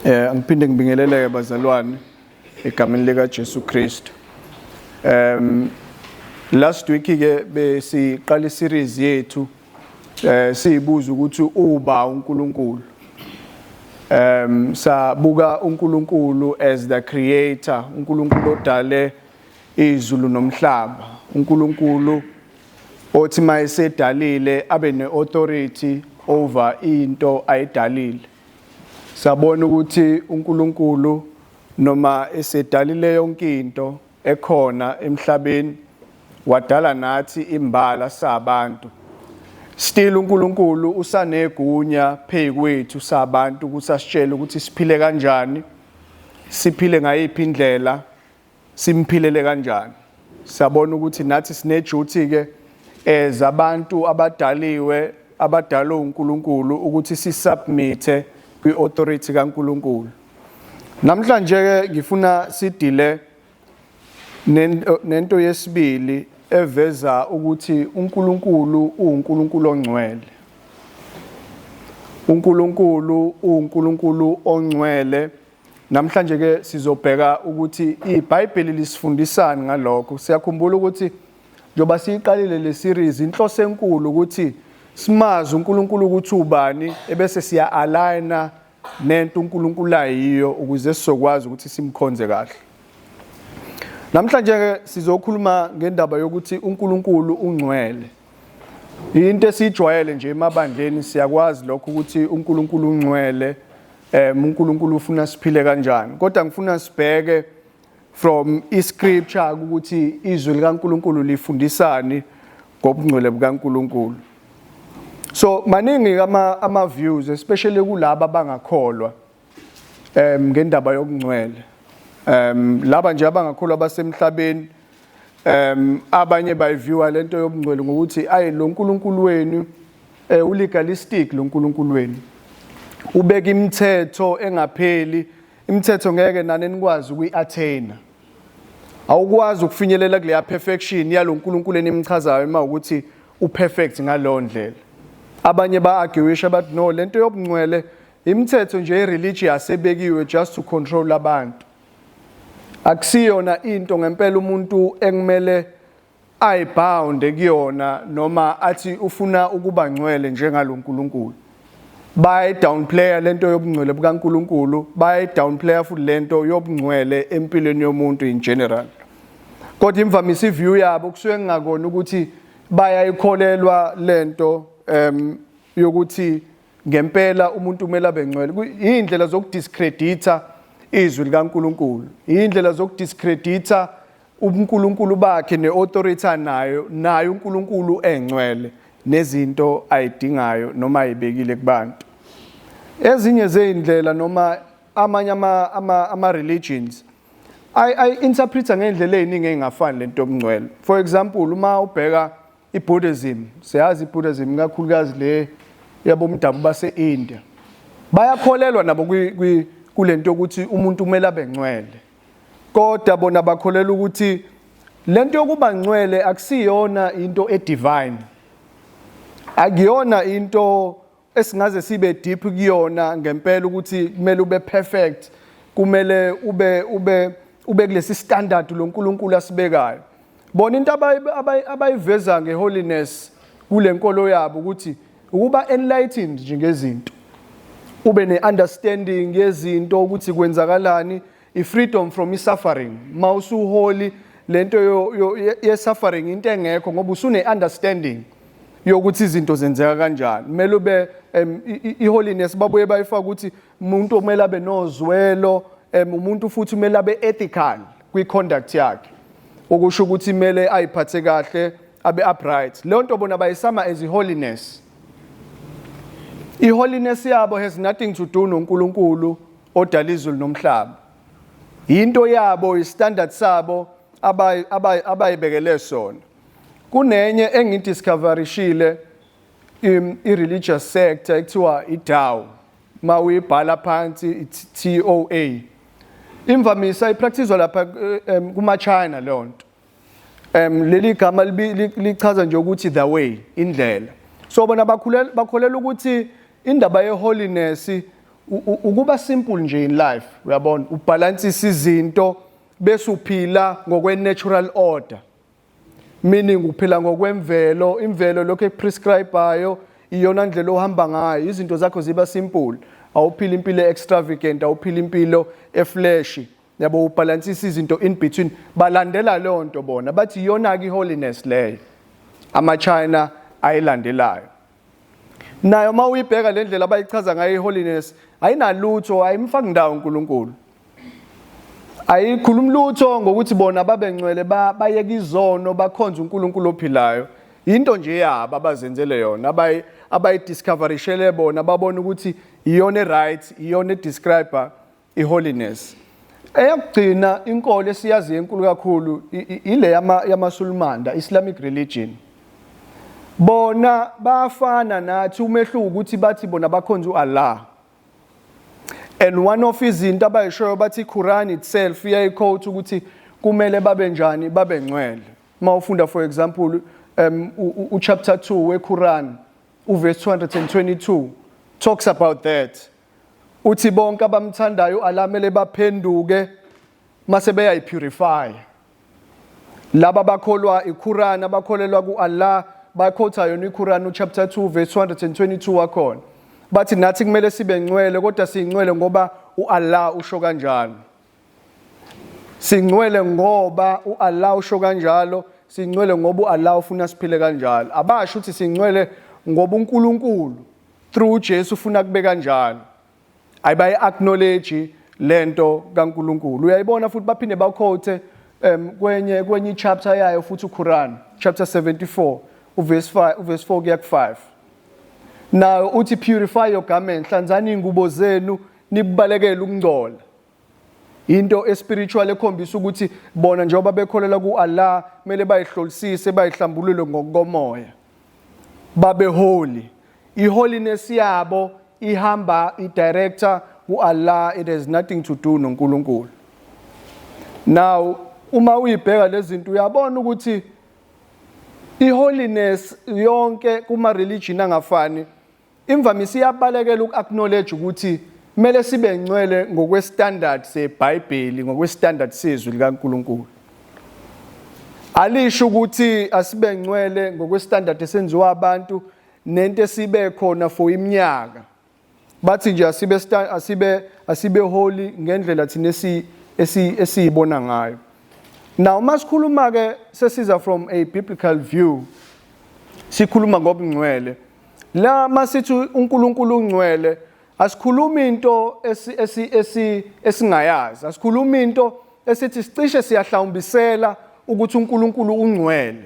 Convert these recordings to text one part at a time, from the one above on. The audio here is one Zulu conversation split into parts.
Angiphinde ngibingeleleke bazalwane egameni lika Jesu Kristu. Last week ke besiqala iseries yethu siyibuza ukuthi uba uNkulunkulu. Sabuka uNkulunkulu as the creator, uNkulunkulu odale izulu nomhlaba, uNkulunkulu othi mayesedalile abe neauthority over into ayidalile. Sabona ukuthi uNkulunkulu noma esedalile yonke into ekhona emhlabeni, wadala nathi imbala sabantu, still uNkulunkulu usanegunya phezu kwethu sabantu ukuthi asitshele ukuthi siphile kanjani, siphile ngayiphi indlela, simphilele kanjani. Siyabona ukuthi nathi sineduty ke as abantu abadaliwe, abadalwe uNkulunkulu, ukuthi sisubmit kwi-authority kaNkulunkulu. Namhlanje ke ngifuna sidile nento yesibili eveza ukuthi uNkulunkulu uNkulunkulu ongcwele. uNkulunkulu uNkulunkulu ongcwele. Namhlanje ke sizobheka ukuthi iBhayibheli lisifundisani ngalokho. Siyakhumbula ukuthi njoba siyiqalile le series, inhloso enkulu ukuthi simazi uNkulunkulu ukuthi ubani, ebese siya aligna nento uNkulunkulu ayiyo ukuze sizokwazi ukuthi simkhonze kahle. Namhlanje ke sizokhuluma ngendaba yokuthi uNkulunkulu ungcwele. Into esijwayele nje emabandleni, siyakwazi lokho ukuthi uNkulunkulu ungcwele, uNkulunkulu ufuna siphile kanjani. Kodwa ngifuna sibheke from iscripture ukuthi izwi likaNkulunkulu lifundisani ngobungcwele bukaNkulunkulu. So maningi ama views, especially kulaba abangakholwa ngendaba yokungcwele. Laba nje abangakholwa basemhlabeni, abanye bayiviewa lento yobungcwele ngokuthi ayi, lo nkulunkulu wenu ulegalistic, lo nkulunkulu wenu ubeka imithetho engapheli, imithetho ngeke nani nikwazi ukuyi-attain, awukwazi ukufinyelela kuleya perfection yalo nkulunkulu enimchazayo uma ukuthi uperfect ngaleyo ndlela. Abanye ba-arguisha bathi no, lento yobungcwele imithetho nje e-religious ebekiwe just to control abantu, akusiyona into ngempela umuntu ekumele ayibound kuyona noma athi ufuna ukuba ngcwele njengalo nkulunkulu. Bayayi-downplaya lento yobungcwele bukaNkulunkulu, bayayi-downplaya futhi lento yobungcwele empilweni yomuntu in general. Kodwa imvamisa iview yabo kusuke kungakona ukuthi bayayikholelwa lento yokuthi ngempela umuntu kumele abe ngcwele. Iy'ndlela zokudiscredita izwi likaNkulunkulu, iy'ndlela zokudiscredita ubuNkulunkulu bakhe ne-authority anayo naye uNkulunkulu engcwele nezinto ayidingayo noma ayibekile kubantu. Ezinye zey'ndlela noma amanye ama-religions ay-interpreta ngendlela ey'ningi ey'ngafani lento yobungcwele. For example, uma ubheka i-Buddhism, siyazi i-Buddhism kakhulukazi le yabomdabu base-India, bayakholelwa nabo kulento yokuthi umuntu kumele abe ngcwele. Kodwa bona bakholelwa ukuthi lento yokuba ngcwele akusiyona into edivine, akuyona into esingaze sibe deep kuyona ngempela ukuthi kumele ube perfect, kumele ube kulesi standard loNkulunkulu asibekayo. Bona into abayiveza ngeholiness kule nkolo yabo ukuthi ukuba enlightened nje ngezinto, ube ne-understanding yezinto ukuthi kwenzakalani, i-freedom from i-suffering. Ma usuholy, lento ye-suffering into engekho ngoba usune-understanding yokuthi izinto zenzeka kanjani. Kumele ube i-holiness babuye bayifaka ukuthi umuntu kumele abe nozwelo, umuntu futhi kumele abe ethical kwi-conduct yakhe, okusho ukuthi kumele ayiphathe kahle, abe upright. Leyo nto bona bayisama as i-holiness. I-holiness yabo has nothing to do noNkulunkulu odala izulu nomhlaba. Into yabo, istandard sabo abayibekele sona. Kunenye engidiscoverishile, i-religious sector ekuthiwa iTao. Ma uyibhala phansi, TOA. Imvamisa ipracticewa lapha kuma China leyo nto. Leli gama lichaza nje ukuthi the way, indlela. So bona bakholela ukuthi indaba ye-holiness Ukuba simple nje in life, uyabona, ubalansisa izinto bese uphila ngokwe natural order, meaning uphila ngokwemvelo. Imvelo lokho ekuprescribeayo iyona ndlela ohamba ngayo. Izinto zakho ziba simple, awuphila impilo extravagant, awuphila impilo eflashy, yabo, ubalansisa izinto in between. Balandela leyo nto bona, bathi iyona ke iholiness leyo ama-China ayilandelayo. Nayo uma uyibheka le ndlela abayichaza ngayo iholiness, ayinalutho, ayimfaki ndawo uNkulunkulu, ayikhulumi lutho ngokuthi bona babengcwele, bayeka izono, bakhonza uNkulunkulu ophilayo. Into nje yabo abazenzele yona, abayidiscoverishele bona, babona ukuthi iyona right, iyona edescribe iholiness. Eyokugcina inkolo esiyaziyo enkulu kakhulu ile yamaSulumanda, Islamic religion. Bona bafana nathi, umehluko ukuthi bathi bona bakhonza uAllah. And one of izinto abayishoyo, bathi iQuran itself iyayiquote ukuthi kumele babe njani, babe ngcwele. Uma ufunda, for example, uchapter 2 weQuran, uverse 222 talks about that. Uthi bonke abamthandayo uAllah mele baphenduke mase beyayipurify. Laba bakholwa iQuran, abakholelwa kuAllah, baquota yona iQuran uchapter 2 verse 222 wakhona. Bathi nathi kumele sibe ngcwele, kodwa singcwele ngoba uAllah usho kanjalo. Singcwele ngoba uAllah usho kanjalo, singcwele ngoba uAllah ufuna siphile kanjalo. Abasho ukuthi singcwele ngoba uNkulunkulu through uJesu ufuna kube kanjalo. Ayibayi acknowledge lento kaNkulunkulu, uyayibona? Futhi baphinde baquote kwenye chapter yayo futhi uQuran chapter 74 uverse 5, uverse 4 kuya ku5. Nayo uthi, "Purify your garment, hlanzani ingubo zenu, nibalekele ukungcola." Into espiritual ekhombisa ukuthi bona njengoba bekholela kuAllah kumele bayihlolisise, bayihlambulule ngokomoya, babe holy. Iholiness yabo ihamba idirecta kuAllah, it has nothing to do noNkulunkulu. Now uma uyibheka lezi zinto, uyabona ukuthi iholiness yonke kuma religion angafani imvamisa iyabalekela uku-acknowledge ukuthi kumele sibe ngcwele ngokwestandard seBhayibheli, ngokwestandard sezwi likaNkulunkulu. Alisho ukuthi asibe ngcwele ngokwestandard esenziwa abantu nento esibe khona for iminyaka. Bathi nje asibe holy ngendlela thina esiyibona ngayo. Now masikhuluma ke, sesiza from a biblical view, sikhuluma ngobungcwele la, masithi uNkulunkulu ungcwele, asikhulumi into esingayazi, asikhulumi into esithi sicishe siyahlawumbisela ukuthi uNkulunkulu ungcwele.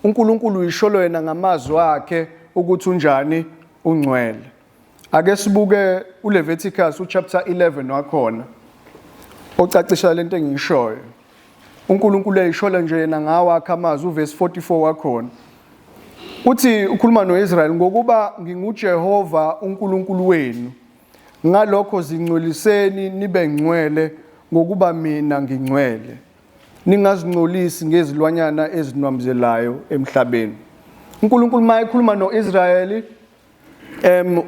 uNkulunkulu uyisholo yena ngamazwi akhe ukuthi unjani, ungcwele. Ake sibuke uLeviticus uchapter 11 wakhona ocacisa lento engiyishoyo. uNkulunkulu eyishola nje yena ngawakhe amazwi, uverse 44 wakhona uthi, ukhuluma noIsrael, "Ngokuba nginguJehova uNkulunkulu wenu, ngalokho zingcweliseni nibe ngcwele, ngokuba mina ngingcwele. Ningazingcolisi ngezilwanyana ezinwamzelayo emhlabeni." uNkulunkulu mayekhuluma noIsrayeli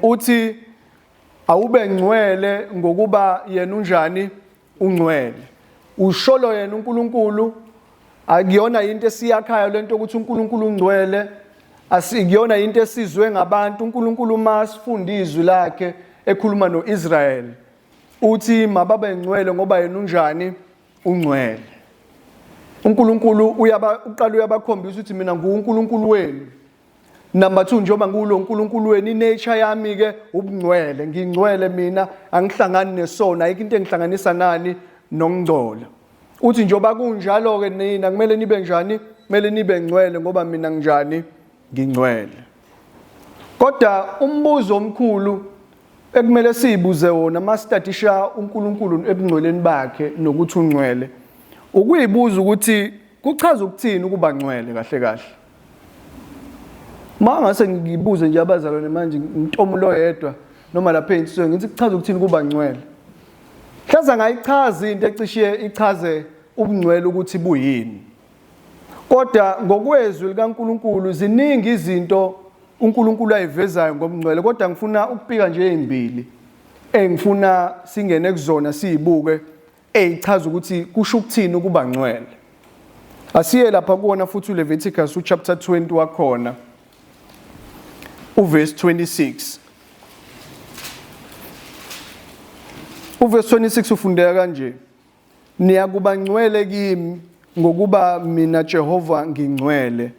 uthi awube ngcwele ngokuba yena unjani? Ungcwele. Usholo yena uNkulunkulu. Akuyona into esiyakhayo lento ukuthi uNkulunkulu ungcwele, asikuyona into esizwe ngabantu. uNkulunkulu masifunda izwi lakhe ekhuluma noIsrael uthi mababe ngcwele ngoba yena unjani? Ungcwele. uNkulunkulu uyaba uqala uyabakhombisa ukuthi mina nguNkulunkulu wenu. Number 2, njengoba ngulo uNkulunkulu wenu, inature yami ke ubungcwele, ngingcwele mina, angihlangani nesono, ayikho into engihlanganisa nani nokungcola. Uthi njengoba kunjalo ke, nina kumele nibe njani? Kumele nibe ngcwele ngoba mina nginjani? Ngingcwele. Kodwa umbuzo omkhulu ekumele siyibuze wona masitadisha uNkulunkulu ebungcweleni bakhe nokuthi ungcwele, ukuyibuza ukuthi kuchaza ukuthini ukuba ngcwele kahle kahle. Ma ngase ngibuze nje abazalwane manje, ngitomulo oyedwa noma lapha ey'nsizweni, ngithi kuchaza ukuthini kuba ngcwele? Hlaza ngayichaza into ecishe ichaze ubungcwele ukuthi buyini. Kodwa ngokwezwi likaNkulunkulu ziningi izinto uNkulunkulu ayivezayo ngobungcwele, kodwa ngifuna ukupika nje ezimbili. Engifuna singene kuzona siyibuke eyichaza ukuthi kusho ukuthini ukuba ngcwele. Asiye lapha kuwona futhi uLeviticus uchapter 20 wakhona uverse 26. Uverse 26 ufundeka kanje. Niyakuba ngcwele kimi ngokuba mina Jehova ngingcwele.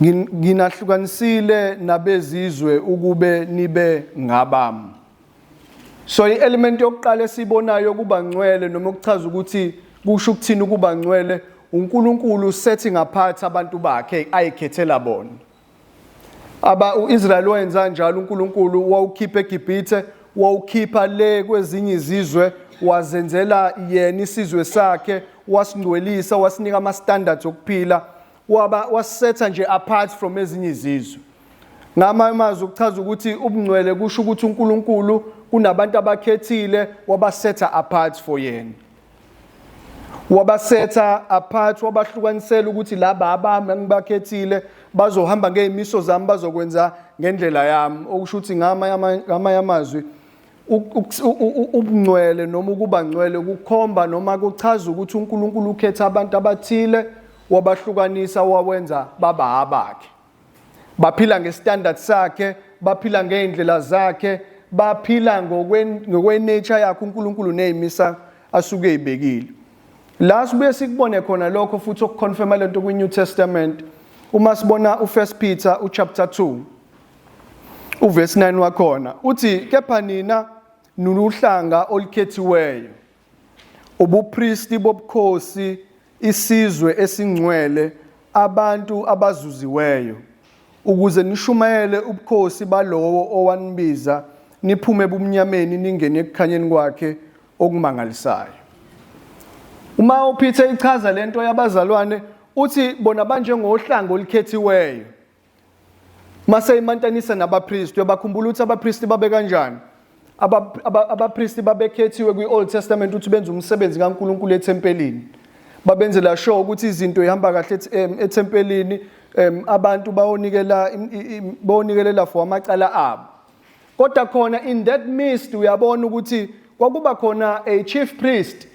Nginahlukanisile nabezizwe ukube nibe ngabami. So i-element yokuqala esibonayo yokuba ngcwele noma ukuchaza ukuthi kusho ukuthini ukuba ngcwele uNkulunkulu setting apart abantu bakhe ayikhethela bona. Aba uIsrael wenza njalo uNkulunkulu wawukhipha eGibhithe wawukhipha le kwezinye izizwe wazenzela yena isizwe sakhe wasingcwelisa wasinika ama standards okuphila waba wasetha nje apart from ezinye izizwe. Ngamanye amazwi ukuchaza ukuthi ubungcwele kusho ukuthi uNkulunkulu kunabantu abakhethile wabasetha apart for yena. Wabasetha apart wabahlukanisela ukuthi laba abami engibakhethile bazohamba ngey'miso zami bazokwenza ngendlela yami okusho ukuthi ngamanye amazwi ubungcwele noma ukuba ngcwele kukhomba noma kuchaza ukuthi uNkulunkulu ukhetha abantu abathile wabahlukanisa wawenza baba abakhe. Baphila ngestandard sakhe, baphila ngey'ndlela zakhe, baphila ngokwe-nature yakhe uNkulunkulu ney'misa asuke ey'bekile. La sibuye sikubone khona lokho futhi okuconfirma lento kwi-New Testament uma sibona u-1 Peter uchapter 2 uverse 9 wakhona uthi kepha nina nuluhlanga olukhethiweyo ubupristi bobukhosi isizwe esingcwele, abantu abazuziweyo, ukuze nishumayele ubukhosi balowo owanibiza niphume ebumnyameni ningene ekukhanyeni kwakhe okumangalisayo. Uma uPeter ichaza lento yabazalwane uthi bona banjengohlanga olukhethiweyo. Mase imantanisa nabapristi, uyabakhumbula ukuthi abapristi babe kanjani? Abapristi babekhethiwe kwi-Old Testament ukuthi benze umsebenzi kaNkulunkulu ethempelini. Babenzela sure ukuthi izinto ihamba kahle ethempelini, abantu bayonikela bayonikelela for amacala abo. Kodwa khona in that midst uyabona ukuthi kwakuba khona a chief priest.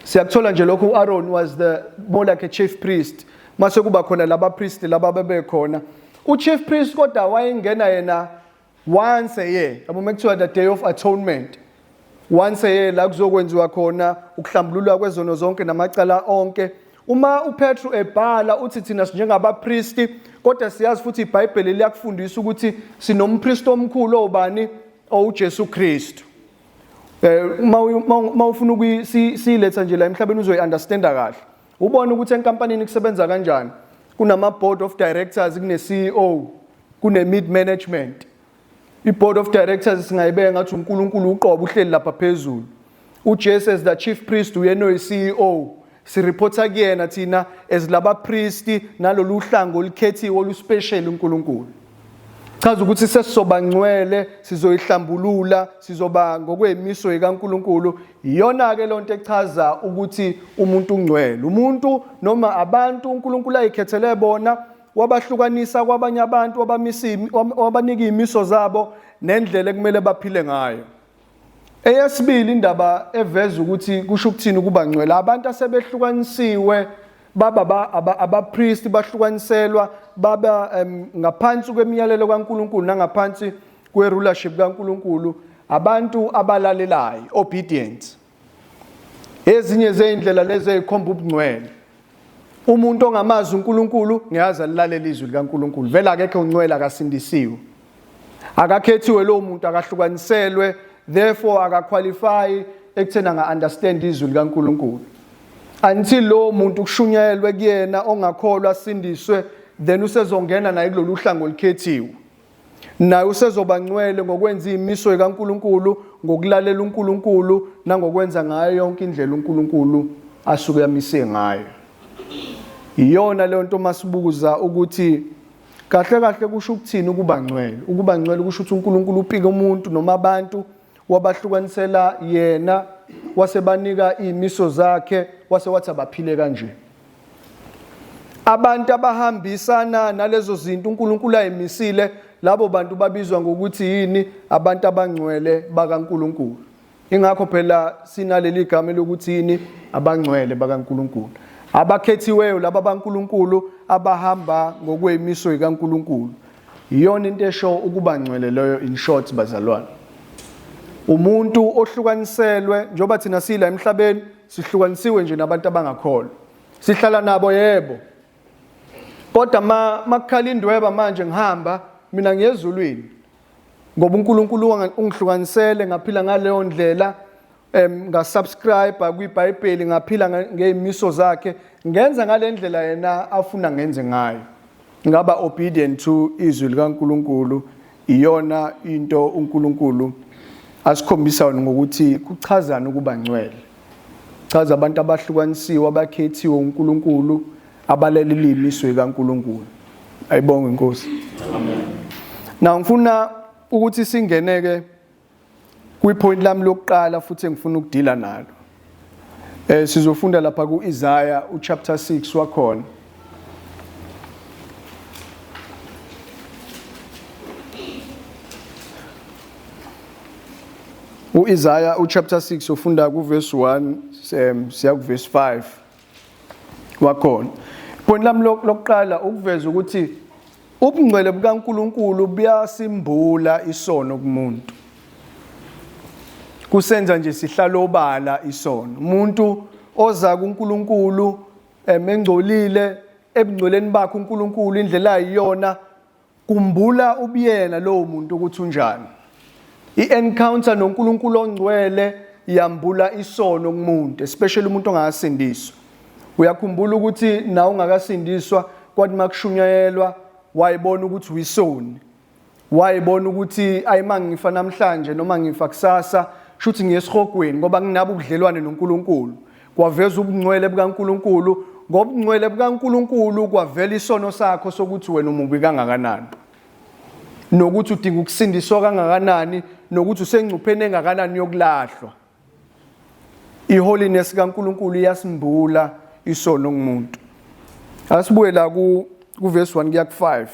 Siyakuthola nje lokho uAaron was the more like a chief priest. Mase kuba khona laba priest laba bebekhona. U-chief priest kodwa wayengena yena once a year. Yabo mekuthiwa the day of atonement. Once a year la kuzokwenziwa khona ukuhlambululwa kwezono zonke namacala onke. Uma uPetru ebhala uthi thina sinjengabapristi kodwa siyazi futhi iBhayibheli liyakufundisa ukuthi sinompristi omkhulu obani owuJesu Kristu. Eh uma ufuna ukusiletha nje la emhlabeni uzoyi-understanda kahle. Ubone ukuthi enkampanini kusebenza kanjani. Kunama board of directors, kune CEO, kune mid management. I-board of directors singayibeka ngathi uNkulunkulu uqobo uhleli lapha phezulu. uJesu as the chief priest uyena oyi-CEO. Sireporta kuyena thina as laba priest nalolu hlango olukhethiwe oluspecial uNkulunkulu. Chaza ukuthi sesizoba ngcwele, sizoyihlambulula, sizoba ngokwemiso ikaNkulunkulu. Iyona ke lonto echaza ukuthi umuntu ungcwele. Umuntu noma abantu uNkulunkulu ayikhethele bona wabahlukanisa kwabanye abantu wabamisa wabanika izimiso zabo nendlela ekumele baphile ngayo. Eyesibili indaba eveza ukuthi kusho ukuthini ukuba ngcwele abantu asebehlukanisiwe baba abapristi bahlukaniselwa baba ngaphansi kwemiyalelo kaNkuluNkulu nangaphansi kwerulership kaNkuluNkulu abantu abalalelayo obedient. Ezinye zeyindlela lezi ezikhomba ubungcwele. Umuntu ongamazi uNkulunkulu ngiyazi alilalela izwi likaNkulunkulu. Vele akekho ongcwele akasindisiwe. Akakhethiwe lowo muntu akahlukaniselwe therefore akaqualify ekutheni anga understand izwi likaNkulunkulu. Until lowo muntu kushunyayelwe kuyena ongakholwa asindiswe then usezongena naye kulolu hlango olukhethiwe. Naye usezoba ngcwele ngokwenza imiso kaNkuluNkulu, ngokulalela uNkulunkulu nangokwenza ngayo yonke indlela uNkulunkulu asuke amise ngayo. Iyona leyo nto masibuza ukuthi kahle kahle kusho ukuthini ukuba ngcwele. Ukuba ngcwele kusho ukuthi uNkulunkulu upike umuntu noma abantu wabahlukanisela yena wasebanika izimiso zakhe wase wathi abaphile kanje. Abantu abahambisana nalezo zinto uNkulunkulu ayimisile Labo bantu babizwa ngokuthi yini? Abantu abangcwele bakaNkulunkulu. Ingakho phela sinaleli gama lokuthi yini? Abangcwele bakaNkulunkulu. Abakhethiweyo laba baNkulunkulu abahamba ngokwemiso ikaNkulunkulu. Iyona into esho ukuba ngcwele leyo in short bazalwane. Umuntu ohlukaniselwe njengoba thina sila emhlabeni sihlukanisiwe nje nabantu abangakholwa. Sihlala nabo yebo. Kodwa ma makukhala indweba manje ngihamba mina ngiyezulwini. Ngoba uNkulunkulu ungihlukanisele ngaphila ngaleyo ndlela ngasubscribe kwiBhayibheli ngaphila ngeyimiso zakhe ngenza ngalendlela yena afuna ngenze ngayo ngaba obedient to izwi likaNkulunkulu iyona into uNkulunkulu asikhombisa yona ngokuthi kuchazana ukuba ngcwele chaza abantu abahlukanisiwe abakhethiwe uNkulunkulu abalele imiso kaNkulunkulu ayibonge inkosi amen now ngifuna ukuthi singeneke kwipoint lami lokuqala futhi engifuna ukudila nalo eh sizofunda lapha kuIsaiah uchapter 6 wakhona uIsaiah uchapter 6 ufunda kuverse 1 siya kuverse 5 wakhona point lami lokuqala ukuveza ukuthi Ubungcwele bukaNkulunkulu buyasimbula isono kumuntu. Kusenza nje sihlala obala isono. Umuntu oza kuNkulunkulu emengcolile ebungcweleni bakhe uNkulunkulu indlela ayiyona kumbula ubuyena lowo muntu ukuthi unjani. I-encounter noNkulunkulu ongcwele yambula isono kumuntu, especially umuntu ongakasindiswa. Uyakhumbula ukuthi nawe ungakasindiswa kwathi makushunyayelwa wayibona ukuthi uyisoni. Wayibona ukuthi ayima ngifa namhlanje noma ngifa kusasa shuthi ngiye esihogweni ngoba nginabo ubudlelwane noNkulunkulu. Kwaveza ubungcwele bukaNkulunkulu, ngobungcwele bukaNkulunkulu kwavela isono sakho sokuthi wena umubi kangakanani. Nokuthi udinga ukusindiswa kangakanani nokuthi usengcupheni engakanani yokulahlwa. Iholiness kaNkulunkulu iyasimbula isono kumuntu. Asibuye la ku kuverse 1 kuya ku5.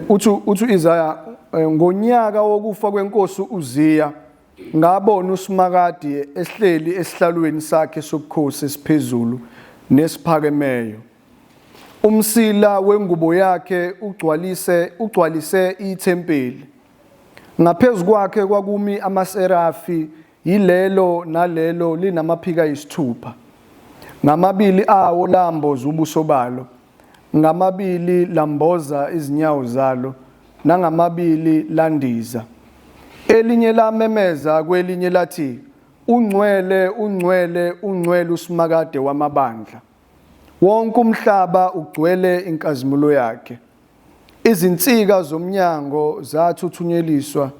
Uthi uthi Isaiah eh, ngonyaka wokufa kwenkosi uZiya ngabona uSimakade ehleli esihlalweni sakhe sobukhosi esiphezulu nesiphakemeyo. Umsila wengubo yakhe ugcwalise ugcwalise ithempeli. Ngaphezu kwakhe kwakumi amaserafi, yilelo nalelo linamaphiko ayisithupha. Ngamabili awo lamboza ubuso balo, ngamabili lamboza izinyawo zalo, nangamabili landiza. Elinye lamemeza kwelinye lathi, Ungcwele, ungcwele, ungcwele uSimakade wamabandla. Wonke umhlaba ugcwele inkazimulo yakhe. Izinsika zomnyango zathuthunyeliswa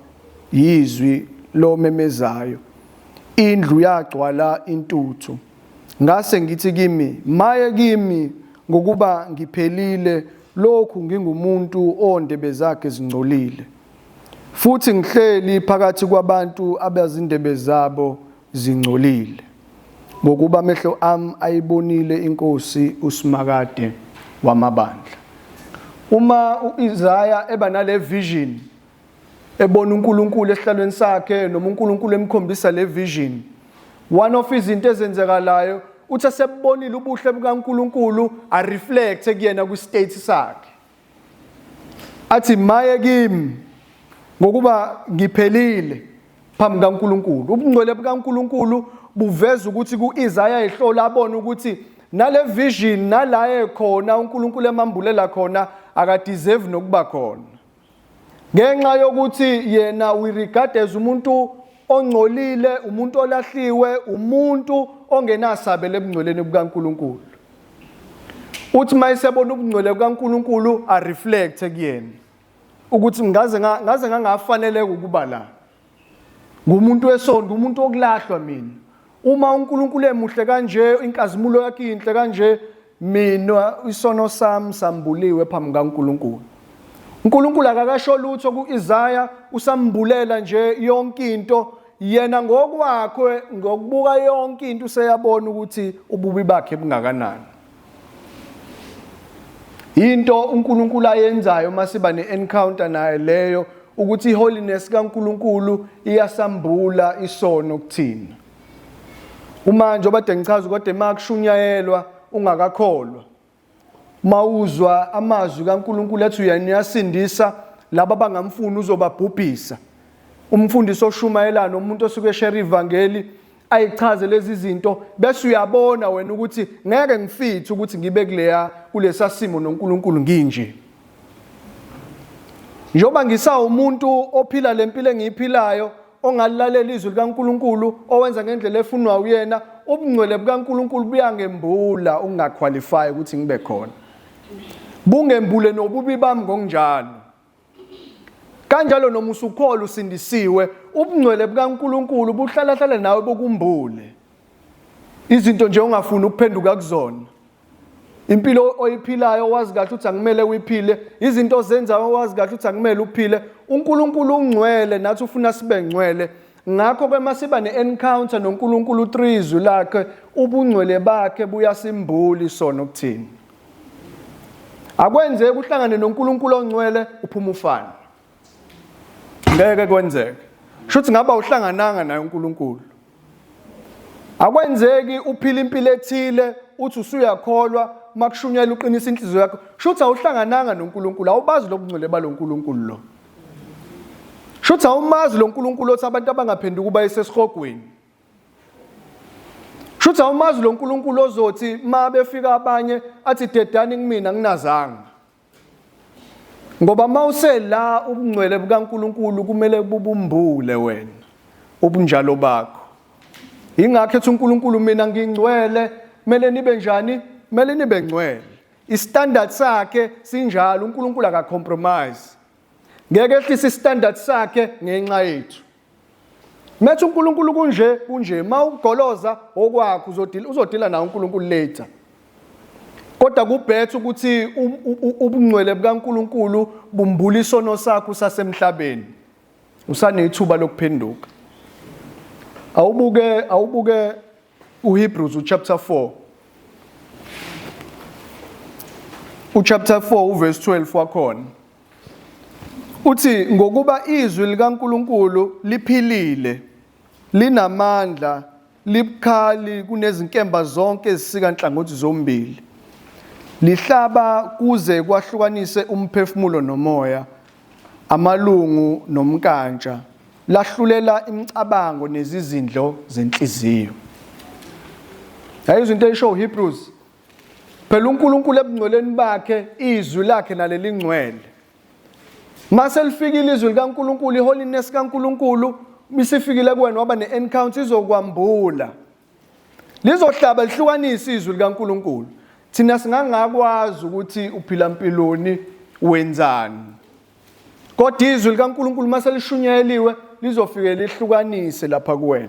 yizwi lomemezayo, indlu yagcwala intuthu. Ngase ngithi kimi, maye kimi, ngokuba ngiphelile, lokhu ngingumuntu ondebe zakhe zingcolile. Futhi ngihleli phakathi kwabantu abazindebe zabo zingcolile. Ngokuba amehlo ami ayibonile inkosi uSimakade wamabandla. Uma uIsaya eba nale vision ebona uNkulunkulu esihlalweni sakhe noma uNkulunkulu emkhombisa le vision one of izinto ezenzekalayo uthi esebonile ubuhle bukaNkulunkulu a reflect kuyena kwi state sakhe athi maye kimi ngokuba ngiphelile phambi kaNkulunkulu ubungcwele bukaNkulunkulu buveza ukuthi kuIsaya ehlola abone ukuthi nale vision nala ekhona uNkulunkulu emambulela khona akadeserve nokuba khona ngenxa yokuthi yena we regard as umuntu ongcolile umuntu olahliwe umuntu ongenasabelo ebungcweleni bukaNkulunkulu uthi mayesebona ubungcwele bukaNkulunkulu a reflect kuyena ukuthi ngaze ngaze ngangafaneleka ukuba la ngumuntu wesonto umuntu okulahlwa mina uma uNkulunkulu emuhle kanje inkazimulo yakhe inhle kanje mina isono sami sambuliwe phambi kaNkulunkulu uNkulunkulu akakasho lutho kuIsaya usambulela nje yonke into yena ngokwakhe ngokubuka yonke into useyabona ukuthi ububi bakhe bungakanani. Into uNkulunkulu ayenzayo uma siba ne-encounter naye leyo ukuthi iholiness kaNkulunkulu iyasambula isono kuthina. Uma njengoba kade ngichaza kodwa uma kushunyayelwa ungakakholwa mawuzwa amazwi kaNkulunkulu ethi uyena uyasindisa laba abangamfuni uzobabhubhisa. Umfundisi oshumayela nomuntu osuke eshare ivangeli ayichaze lezi zinto bese uyabona wena ukuthi ngeke ngifithe ukuthi ngibe kuleya kulesa simo noNkulunkulu nginje. Njengoba ngisawumuntu ophila lempilo engiyiphilayo ongalilalela izwi likaNkulunkulu owenza ngendlela efunwa uyena ubungcwele bukaNkulunkulu buyangembula ukungaqualify ukuthi ngibe khona bungembule nobubi bami ngokunjalo kanjalo noma usukholwa usindisiwe ubungcwele bukaNkulunkulu buhlala hlala nawe bukumbule izinto nje ongafuni ukuphenduka kuzona impilo oyiphilayo wazi kahle ukuthi akumele uyiphile izinto ozenzayo wazi kahle ukuthi akumele uphile uNkulunkulu ungcwele nathi ufuna sibe ngcwele ngakho ke masiba ne-encounter noNkulunkulu through izwi lakhe ubungcwele bakhe buyasimbula isono kuthina akwenzeki uhlangane noNkulunkulu ongcwele uphuma ufana ngeke kwenzeke shuthi ngaba uhlangananga naye uNkulunkulu akwenzeki uphila impilo ethile uthi usuyakholwa makushunyela uqinisa inhliziyo yakho shuthi awuhlangananga noNkulunkulu awubazi lobungcwele baloNkulunkulu lo shuthi awumazi lo Nkulunkulu othi abantu abangaphenduka uba esesihogweni shuthi awumazi lo Nkulunkulu ozothi ma befika abanye athi dedani kumina nginazanga Ngoba mawusela ubungcwele bukaNkuluNkulu kumele bubumbule wena ubunjalo bakho. Ingakho ethi uNkulunkulu mina ngingcwele, kumele nibe njani? Kumele nibe ngcwele. Istandard sakhe sinjalo, uNkulunkulu akacompromise. Ngeke ehlise istandard sakhe ngenxa yethu. Methi uNkulunkulu kunje kunje mawugoloza okwakho uzodila uzodila nawo uNkulunkulu later. Kodwa kubhethe ukuthi ubungcwele bukaNkulunkulu bumbula isono sakho usasemhlabeni. Usanethuba lokuphenduka. Awubuke awubuke uHebrews uchapter 4. Uchapter 4 uverse 12 wakhona. Uthi ngokuba izwi likaNkulunkulu liphilile linamandla libukhali kunezinkemba zonke ezisika nhlangothi zombili lihlaba kuze kwahlukanise umphefumulo nomoya amalungu nomnkantsha lahlulela imicabango nezizindlo zenhliziyo yayizwa into esho uHebrews Phela uNkulunkulu ebungcweleni bakhe izwi lakhe nalelingcwele. Mase lifikile izwi likaNkulunkulu iholiness kaNkulunkulu isifikile kuwena waba ne-encounter izokwambula. Lizohlaba lihlukanise izwi likaNkulunkulu. Thina singangakwazi ukuthi uphila mpiloni wenzani. Kodwa izwi likaNkulunkulu mase lishunyayeliwe lizofike lihlukanise lapha kuwena.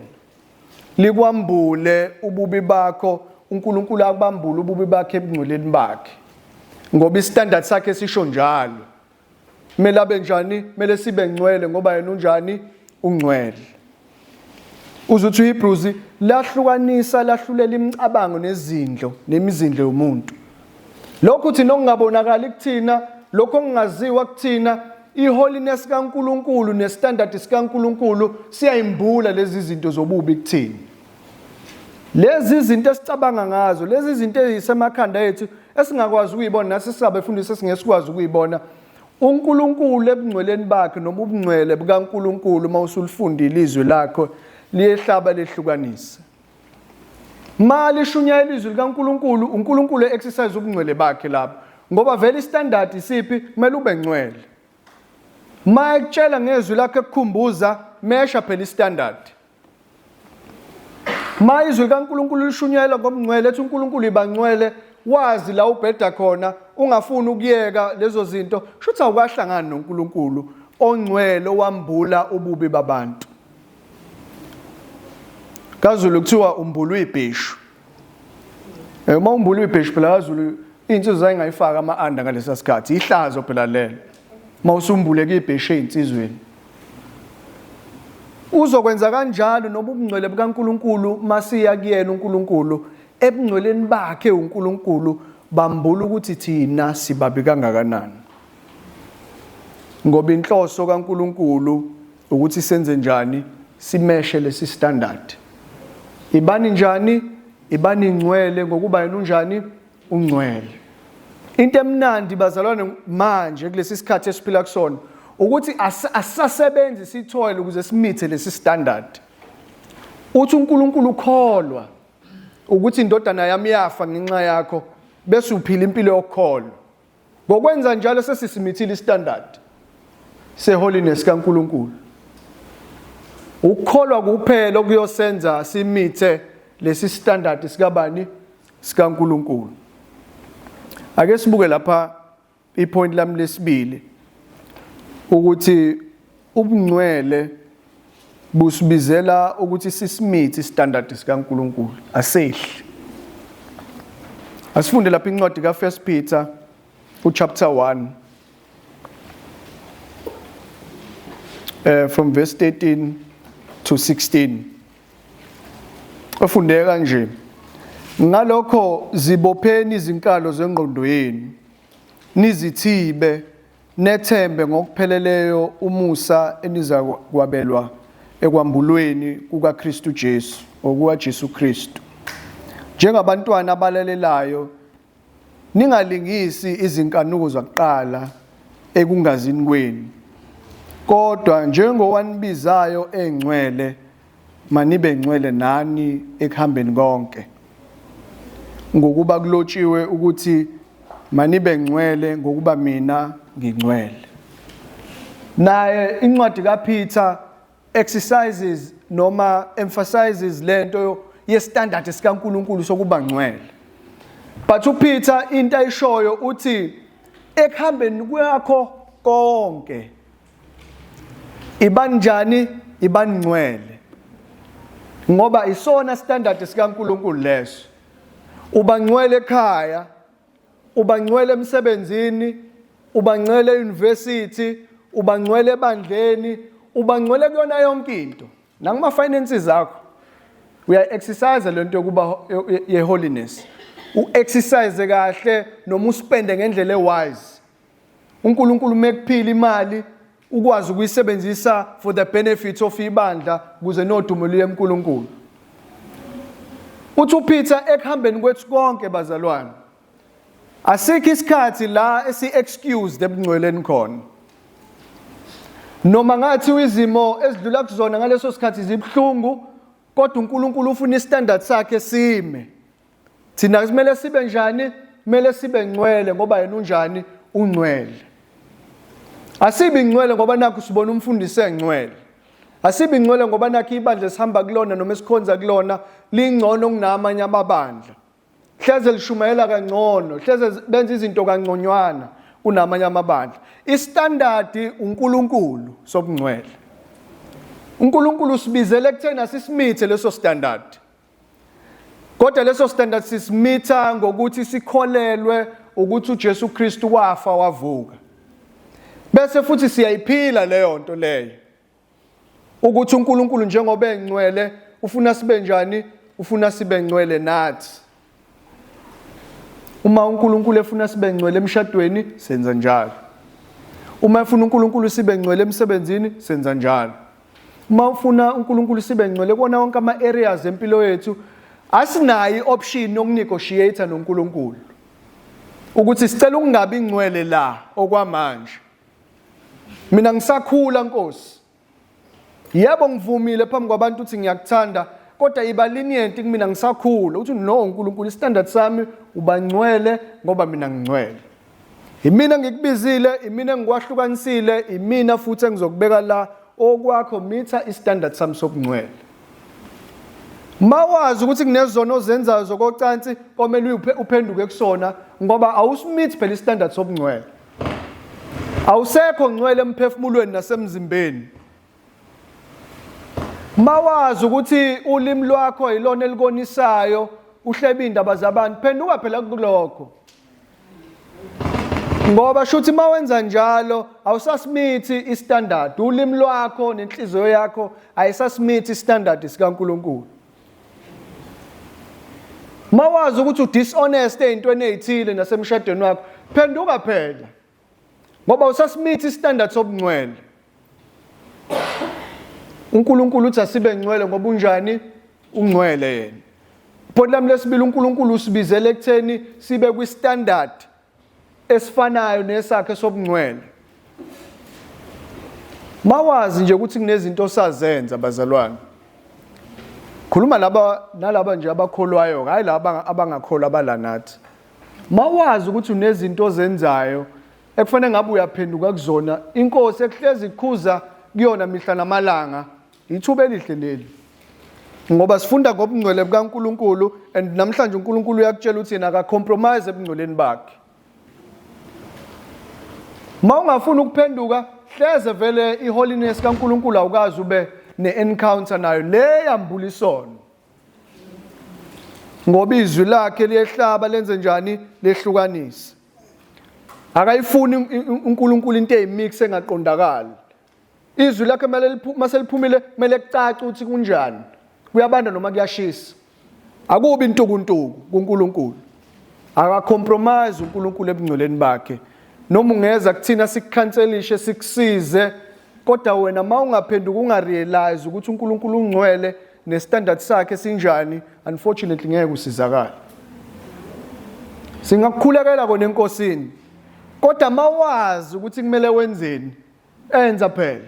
Likwambule ububi bakho, uNkulunkulu akubambule ububi bakhe ebungcweleni bakhe. Ngoba istandard sakhe sisho njalo. Kumele abe njani? Kumele sibe ngcwele ngoba yena unjani? Ungcwele. Uzuthi uHebrews lahlukanisa lahlulela imicabango nezindlo nemizindlo yomuntu. Lokhu thina okungabonakali kuthina, lokho okungaziwa kuthina, iholiness kaNkuluNkulu nestandard sikaNkuluNkulu siyayimbula lezi zinto zobubi kuthina. Lezi zinto esicabanga ngazo, lezi zinto ezisemakhanda ethu esingakwazi ukuyibona nathi singabefundisi esingesikwazi ukuyibona. uNkulunkulu ebungcweleni bakhe noma ubungcwele bukaNkulunkulu uma usulifundile izwi lakho liyehlaba lehlukanise. Ma lishunyayela izwi likaNkulunkulu, uNkulunkulu exercise ubungcwele bakhe lapho. Ngoba vele istandard isiphi? Kumele ube ngcwele. Ma ekutshela ngezwi lakhe ekukhumbuza, mesha phela istandard. Ma izwi likaNkulunkulu lishunyayelwa ngobungcwele, ethi uNkulunkulu ibangcwele, wazi la ubheda khona, ungafuni ukuyeka lezo zinto, shuthi awukahlangani noNkulunkulu ongcwele owambula ububi babantu. KaZulu kuthiwa umbula uyibheshu. Eh, uma umbula uyibheshu phela kaZulu iy'nsizwa zayingayifaki ama-anda ngalesa sikhathi, ihlazo phela lelo. Uma usumbuleke ibheshu ey'nsizweni. Uzokwenza kanjalo noma ubungcwele bukaNkulunkulu masiya kuyena uNkulunkulu ebungcweleni bakhe uNkulunkulu bambula ukuthi thina sibabi kangakanani. Ngoba inhloso kaNkuluNkulu ukuthi senze njani simeshe lesi standard. Ibani njani? Ibani ngcwele ngokuba yena unjani? Ungcwele. Into emnandi bazalwane manje kulesi sikhathi esiphila kusona ukuthi asisasebenzi sithoyle ukuze simithe lesi standard. Uthi uNkulunkulu ukholwa ukuthi indodana yami yafa ngenxa yakho bese uphila impilo yokukholwa. Ngokwenza njalo sesisimithile istandard seholiness kaNkuluNkulu. Ukukholwa kuphela okuyosenza simithe lesi standard sikabani sikaNkuluNkulu. Ake sibuke lapha ipoint lami lesibili ukuthi ubungcwele busibizela ukuthi sisimithe istandard sikaNkuluNkulu asehli. Asifunde lapha incwadi ka1 Peter uchapter 1 from verse 13 to 16. Ofundeka kanje. Ngalokho zibopheni izinkalo zengqondo yenu nizithibe Nethembe ngokupheleleyo umusa enizakwabelwa ekwambulweni kukaKristu Jesu, okukaJesu Kristu. Njengabantwana abalalelayo, ningalingisi izinkanuko zakuqala ekungazini kwenu, kodwa njengowanibizayo engcwele, Manibe ngcwele nani ekuhambeni konke. Ngokuba kulotshiwe ukuthi manibe ngcwele ngokuba mina ngingcwele. Naye incwadi kaPeter exercises noma emphasizes lento yestandard sikaNkuluNkulu sokuba ngcwele. But uPeter into ayishoyo uthi ekuhambeni kwakho konke Ibanjani ibangcwele ngoba isona standard sikaNkuluNkulu leso. Ubangcwele ekhaya, ubangcwele emsebenzini, ubangcwele euniversity, ubangcwele ebandleni, ubangcwele kuyona yonke into. Nakuma finances akho uya exercise lento yokuba ye holiness. U exercise kahle noma uspende ngendlela ewise. uNkulunkulu mekuphila imali ukwazi ukuyisebenzisa for the benefit of ibandla kuze nodumo luye kuNkulunkulu. Uthi uPeter ekuhambeni kwethu konke bazalwane asikho isikhathi la esi-excused ebungcweleni khona. Noma ngathi izimo ezidlula kuzona ngaleso sikhathi zibuhlungu kodwa uNkulunkulu ufuna istandard sakhe sime. Thina kumele sibe njani? Kumele sibe ngcwele ngoba yena unjani? Ungcwele. Asibi ngcwele ngoba nakho sibona umfundisi engcwele. Asibi ngcwele ngoba nakho ibandla esihamba kulona noma esikhonza kulona lingcono kunamanye amabandla. Hleze lishumayela kangcono, hleze benza izinto kangconywana kunamanye amabandla. Istandard uNkulunkulu sobungcwele. uNkulunkulu usibizele ekutheni asisimithe leso standard. Kodwa leso standard sisimitha ngokuthi sikholelwe ukuthi uJesu Kristu wafa wavuka. Bese futhi siyayiphila leyo nto leyo. Ukuthi uNkulunkulu njengoba engcwele ufuna sibe njani? Ufuna sibe ngcwele nathi. Uma uNkulunkulu efuna sibe ngcwele emshadweni senza njalo. Uma efuna uNkulunkulu sibe ngcwele emsebenzini senza njalo. Uma ufuna uNkulunkulu sibe ngcwele kuwona wonke ama-areas empilo yethu, asinayo i-option yokunegotiate noNkulunkulu ukuthi sicela ukungabi ngcwele la okwamanje. Mina ngisakhula Nkosi. Yebo ngivumile phambi kwabantu ukuthi ngiyakuthanda kodwa iba lenient kumina ngisakhula uthi no uNkulunkulu istandard sami ubangcwele ngoba mina ngingcwele. Imina ngikubizile, imina engikwahlukanisile, imina futhi engizokubeka la okwakho mitha istandard sami sobungcwele. Mawazi ukuthi kunezono ozenzayo zokocansi komele uphenduke kusona ngoba awusimithi phela istandard sobungcwele. Awusekho ngcwele emphefumulweni nasemzimbeni. Mawazi ukuthi ulimi lwakho yilona elikonisayo uhleba indaba zabantu phenduka phela kulokho. Ngoba shuthi mawenza njalo awusasimithi istandard ulimi lwakho nenhliziyo yakho ayisasimithi istandard sikaNkuluNkulu. Mawazi ukuthi udishonest ezintweni ezithile nasemshadweni wakho, phenduka phela. Ngoba usasimithi istandard sobungcwele. uNkulunkulu uthi asibe ngcwele ngoba unjani? Ungcwele yena. Point lami lesibili uNkulunkulu usibizele ekutheni sibe kwi-standard esifanayo nesakhe sobungcwele. Mawazi nje ukuthi kunezinto osazenza bazalwane. Khuluma laba nalaba nje abakholwayo, hayi laba abangakholwa abala nathi. Mawazi ukuthi unezinto ozenzayo ekufanele ngabe uyaphenduka kuzona, inkosi ekuhlezi ikhuza kuyona mihla namalanga, ithuba elihle leli. Ngoba sifunda ngobungcwele bukaNkuluNkulu and namhlanje uNkulunkulu uyakutshela ukuthi yena akacompromise ebungcweleni bakhe. Uma ungafuni ukuphenduka hleze vele iholiness kaNkuluNkulu awukazi ube ne-encounter nayo le yambula isono. Ngoba izwi lakhe liyehlaba lenze njani lehlukanise. Akayifuni uNkulunkulu into eyimix engaqondakali. Izwi lakhe kumele maseliphumile kumele kucace ukuthi kunjani. Kuyabanda noma kuyashisa. Akubi intukuntuku kuNkulunkulu. Akacompromise uNkulunkulu ebungcweleni bakhe. Noma ungeza kuthina sikukhanselishe sikusize kodwa wena mawungaphenduka ungarealize ukuthi uNkulunkulu ungcwele nestandard sakhe sinjani unfortunately ngeke usizakale. Singakukhulekela kona enkosini kodwa mawazi ukuthi kumele wenzeni Enza phela.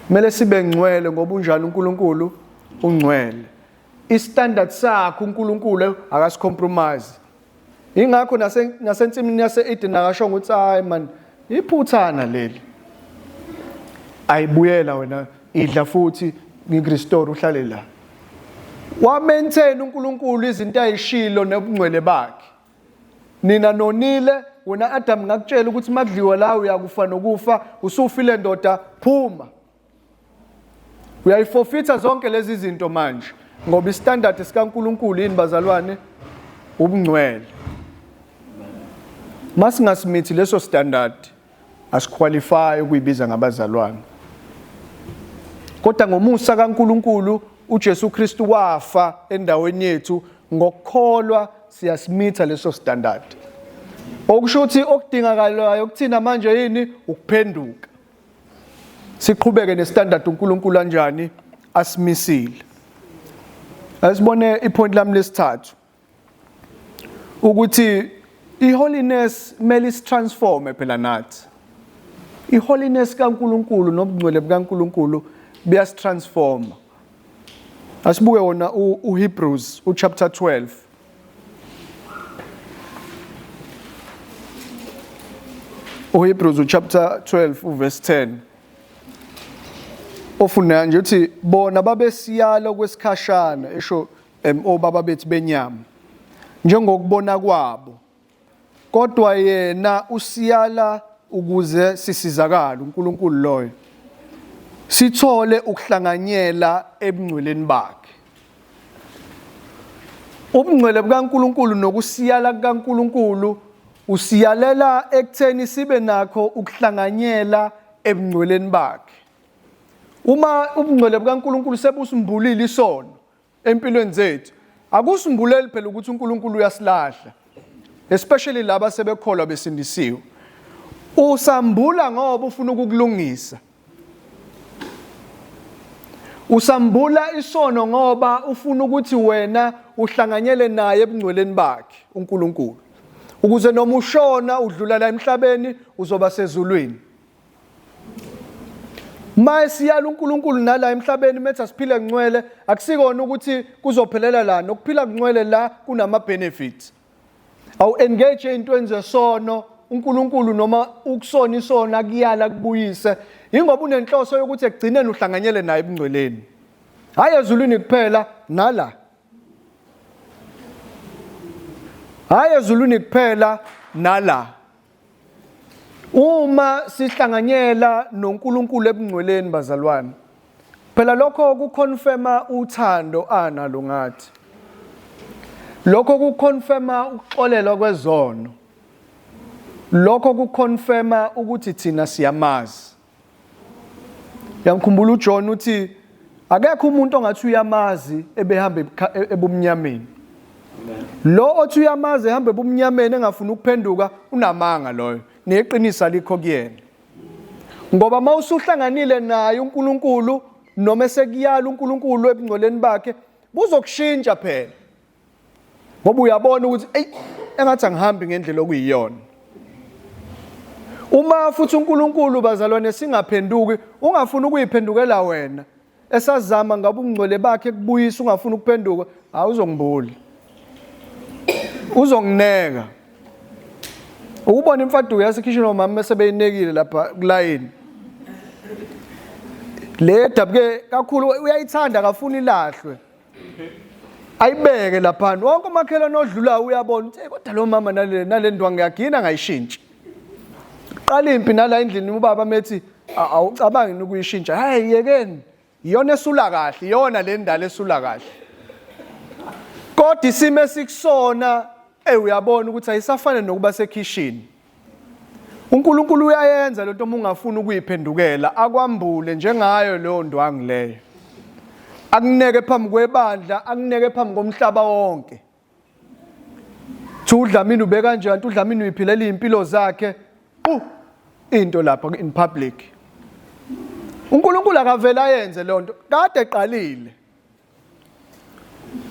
Kumele sibe ngcwele ngoba unjani uNkulunkulu ungcwele. Istandard sakhe uNkulunkulu akasicompromise. Ingakho nase nasensimini yase-Eden akasho ukuthi hayi man iphuthana leli. Ayibuyela wena idla futhi ngikurestore uhlale la. Wamaintain uNkulunkulu izinto ayishilo nobungcwele bakhe. Nina nonile wena Adam ngakutshela ukuthi makudliwa la uyakufa nokufa usufile ndoda phuma. Uyayifofitha zonke lezi zinto manje ngoba istandard sikaNkuluNkulu yini bazalwane ubungcwele. Masingasimithi leso standard asiqualify ukuyibiza ngabazalwane. Kodwa ngomusa kaNkuluNkulu uJesu Kristu wafa endaweni yethu ngokukholwa siyasimitha leso standard. Okusho ukuthi okudingakalayo kuthina manje yini ukuphenduka. Siqhubeke nestandard uNkulunkulu anjani asimisile. Asibone ipoint lami lesithathu. Ukuthi iholiness kumele isitransforme phela nathi. Iholiness kaNkuluNkulu nobungcwele bukaNkuluNkulu buyasitransforma. Asibuke wona uHebrews uchapter 12. UHebrews uchapter 12 uverse 10. Ofunda nje uthi bona babesiyala okwesikhashana esho obaba bethu benyama njengokubona kwabo kodwa yena usiyala ukuze sisizakale uNkulunkulu loyo sithole ukuhlanganyela ebungcweleni bakhe ubungcwele bukaNkulunkulu nokusiyala kukaNkulunkulu usiyalela ekutheni sibe nakho ukuhlanganyela ebungcweleni bakhe uma ubungcwele bukaNkulunkulu sebusimbulile isono empilweni zethu akusimbuleli phela ukuthi uNkulunkulu uyasilahla especially laba sebekholwa besindisiwe usambula ngoba ufuna ukukulungisa usambula isono ngoba ufuna ukuthi wena uhlanganyele naye ebungcweleni bakhe uNkulunkulu ukuze noma ushona udlula la emhlabeni uzoba sezulwini Maye siyala uNkulunkulu nala emhlabeni methi asiphile ngcwele akusikona ukuthi kuzophelela la nokuphila ngcwele la kunama benefits. Awu engage ezintweni zesono uNkulunkulu noma ukusona isono akuyala kubuyise ingoba unenhloso yokuthi ekugcineni uhlanganyele naye ebungcweleni. Hayi ezulwini kuphela nala. Hayi ezulwini kuphela nala. Uma sihlanganyela noNkulunkulu ebungcweleni bazalwane, phela lokho kuconfirma uthando analo ngathi. Lokho kuconfirma ukuxolelwa kwezono. Lokho kuconfirma ukuthi thina siyamazi. Yamkhumbula uJohn uthi Akekho umuntu ongathi uyamazi ebehamba ebumnyameni. Lo othi uyamazi ehamba ebumnyameni engafuni ukuphenduka unamanga loyo. Neqiniso alikho kuyena. Ngoba mawusuhlanganile naye uNkulunkulu noma esekuyala uNkulunkulu ebungcweleni bakhe buzokushintsha phela. Ngoba uyabona ukuthi eyi engathi angihambi ngendlela okuyiyona. Uma futhi uNkulunkulu bazalwane singaphenduki, ungafuni ukuyiphendukela wena. Esazama ngabe ubungcwele bakhe kubuyisa ungafuni ukuphenduka, hawu uzongibula. Uzongineka. Ukubona imfaduko yasekhishini omama bese beyinekile lapha kulayini. Le dabuke kakhulu uyayithanda akafuni ilahlwe. Ayibeke laphana wonke umakhelwane odlulayo uyabona ukuthi kodwa lo mama nale nale ndwangu yagina ngayishintshi. Qala impi nala endlini ubaba methi awucabangi ukuyishintsha. Hayi yekeni. Iyona esula kahle, iyona le ndala esula kahle. Kodwa isimo esikusona eh uyabona ukuthi ayisafane nokuba sekhishini. uNkulunkulu uyayenza lento uma ungafuni ukuyiphendukela akwambule njengayo leyo ndwangu leyo. Akuneke phambi kwebandla, akuneke phambi komhlaba wonke. Thi uDlamini ube kanjani, kanti uDlamini uyiphilela iy'mpilo zakhe qu into lapha in public. uNkulunkulu akavele ayenze leyo nto, kade eqalile.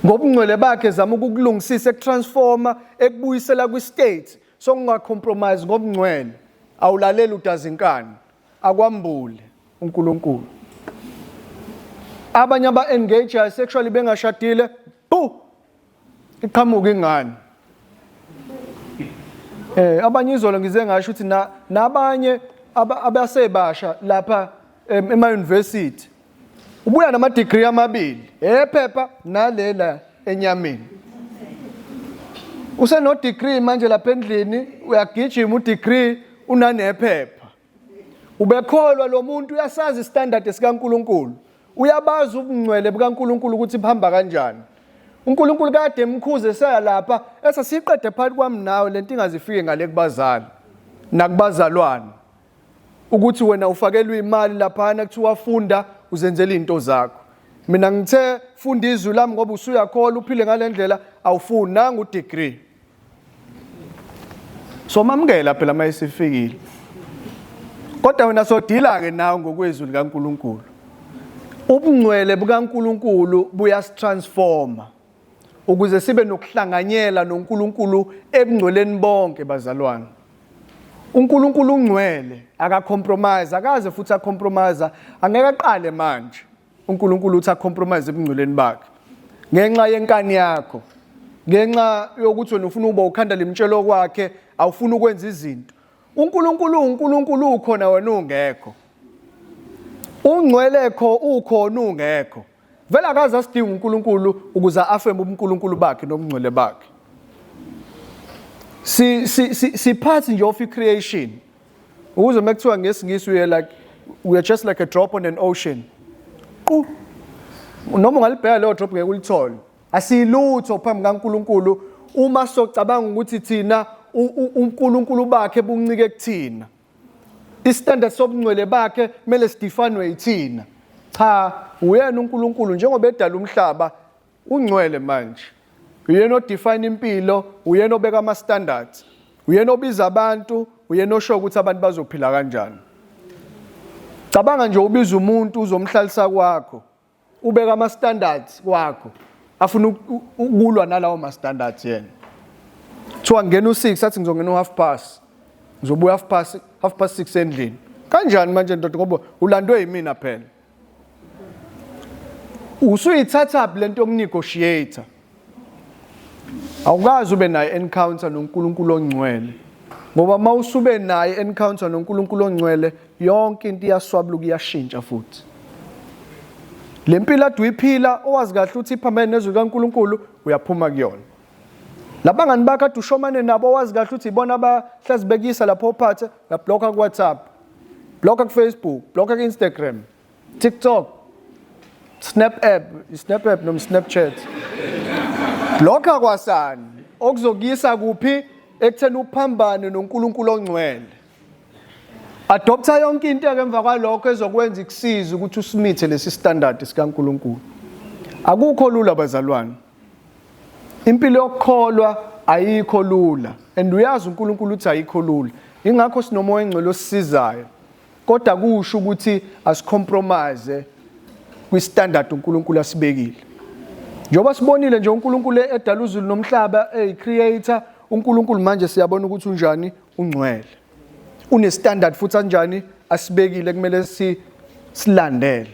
Ngobungcwele bakhe zama ukukulungisisa, ekutransforma, ekubuyisela kwi-state sokungacompromise ngobungcwele. Awulaleli udazinkani, akwambule uNkulunkulu. Abanye aba-engage sexually bengashadile, bu iqhamuka ingane eh abanye izolo ngize ngasho ukuthi na nabanye abasebasha lapha ema university ubuya nama degree amabili ephepha nalela enyameni useno degree manje lapha endlini uyagijima u degree unanephepha Ubekholwa lo muntu uyasazi istandard sikaNkuluNkulu. Uyabazi ubungcwele bukaNkuluNkulu ukuthi buhamba kanjani. uNkulunkulu kade emkhuze esaya lapha esa siqede phakathi kwami nawe lento ingazifike ngale kubazali nakubazalwane ukuthi wena ufakelwe imali laphana kuthiwa funda uzenzela izinto zakho. Mina ngithe funda izwi lami ngoba usuyakholwa uphile ngalendlela awufuni nangu degree. Somamukela phela uma esifikile. Kodwa wena sodila ke nawe ngokwezwi likaNkuluNkulu. Ubungcwele bukaNkuluNkulu buyasitransforma ukuze sibe nokuhlanganyela noNkulunkulu ebungcweleni bonke bazalwane. uNkulunkulu ungcwele, akacompromise, akaze futhi acompromise, angeke aqale manje. uNkulunkulu uthi acompromise ebungcweleni bakhe ngenxa yenkani yakho ngenxa yokuthi wena ufuna ukuba ukhanda limtshelo kwakhe awufuni ukwenza izinto uNkulunkulu uNkulunkulu ukhona wena ungekho ungcwele kho ukhona ungekho vele akaze asidinga uNkulunkulu ukuze afeme ubuNkulunkulu bakhe nobungcwele bakhe si si siphathi nje of creation Ukuze uma kuthiwa ngesiNgisi we are like we are just like a drop on an ocean. Qu. Noma ungalibheka leyo drop ngeke ulithole. Asilutho phambi kaNkuluNkulu uma socabanga ukuthi thina uNkulunkulu bakhe buncike kuthina. Istandard sobungcwele bakhe kumele sidefanwe yithina. Cha, uyena uNkulunkulu njengoba edala umhlaba Ungcwele manje. Uyena odefine impilo, uyena obeka ama standards. Uyena obiza abantu, uyena osho ukuthi abantu bazophila kanjani. Cabanga nje ubiza umuntu uzomhlalisa kwakho. Ubeka ama standards kwakho. Afuna ukulwa nalawo ma standards yena. Kuthiwa ngena u6 athi ngizongena u half past. Ngizobuya half past 6 endlini. Kanjani manje ndoda ngoba ulandwe yimina phela. Usuyithathaphi lento yokunegotiate? Awukazi ube naye encounter noNkulunkulu ongcwele. Ngoba uma usube naye encounter noNkulunkulu ongcwele, yonke into iyaswabuluka iyashintsha futhi. Le mpilo ade uyiphila owazi kahle ukuthi iphambene nezwi likaNkulunkulu uyaphuma kuyona. Labangani bakho ade ushomane nabo owazi kahle ukuthi ibona abahlezi bekuyisa lapho ophathe, uyabhlokha ku-WhatsApp, blocka ku-Facebook, blocka ku-Instagram, TikTok, Snap app, Snap app noma Snapchat. Blocka kwasani okuzokuyisa kuphi ekutheni uphambane noNkulunkulu ongcwele. Adopta yonke into emva kwalokho ezokwenza ikusize ukuthi usimithe lesi standard sikaNkuluNkulu. Akukho lula bazalwane. Impilo yokukholwa ayikho lula and uyazi uNkulunkulu uthi ayikho lula. Ingakho sinomoya engcwele osisizayo. Kodwa kusho ukuthi asicompromise kwistandard uNkulunkulu asibekile. Njengoba sibonile nje uNkulunkulu edala uzulu nomhlaba eyi-creator, uNkulunkulu manje siyabona ukuthi unjani ungcwele. Une-standard futhi anjani asibekile kumele si silandele.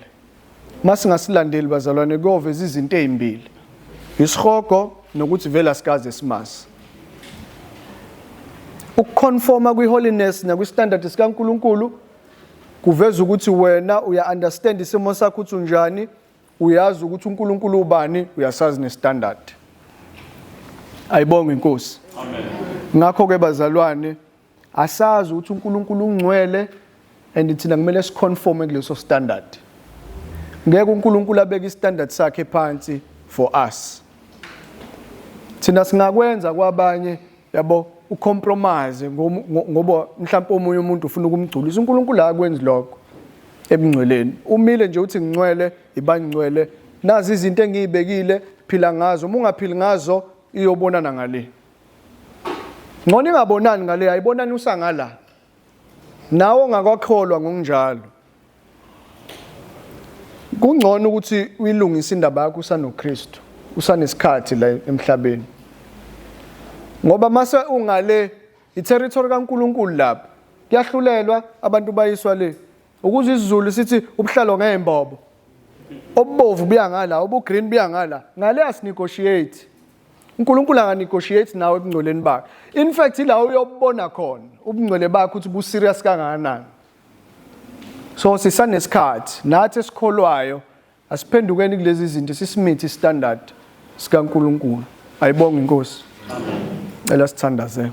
Masingasilandeli bazalwane kuyoveza izinto ezimbili. Isihogo nokuthi vele asikaze simazi. Ukuconforma kwi-holiness nakwi-standard sikaNkulunkulu kuveza ukuthi wena uya understand isimo sakho ukuthi unjani, uyazi ukuthi uNkulunkulu ubani, uyasazi nestandard. Ayibonge inkosi. Amen. Ngakho ke bazalwane asazi ukuthi uNkulunkulu ungcwele and thina kumele siconforme kuleso standard. Ngeke uNkulunkulu abeke istandard sakhe phansi for us. Thina singakwenza kwabanye yabo ucompromise ngoba mhlawumbe omunye umuntu ufuna ukumgculisa uNkulunkulu akwenzi lokho ebungcweleni. Umile nje uthi ngcwele ibangcwele nazi izinto engiyibekile phila ngazo uma ungaphili ngazo iyobonana ngale. Ngcono ingabonani ngale ayibonani usangala. Nawe ongakakholwa ngokunjalo. Kungcono ukuthi uyilungise indaba yakho usanoKristu, usanesikhathi la emhlabeni. Ngoba mase ungale iterritory kaNkuluNkulu lapha. Kuyahlulelwa abantu bayiswa le. Ukuze isiZulu sithi ubuhlalo ngezimbobo. Obubovu buya ngala, obugreen buya ngala. Ngale asinegotiate. uNkulunkulu anganegotiate nawe ebungcweleni bakhe. In fact ila uyobona khona ubungcwele bakhe ukuthi bu serious kangakanani. So sisanesikhathi nathi esikholwayo asiphendukeni kulezi zinto sisimithi standard sikaNkulunkulu. Ayibonge inkosi. Amen. Cela sithandaze.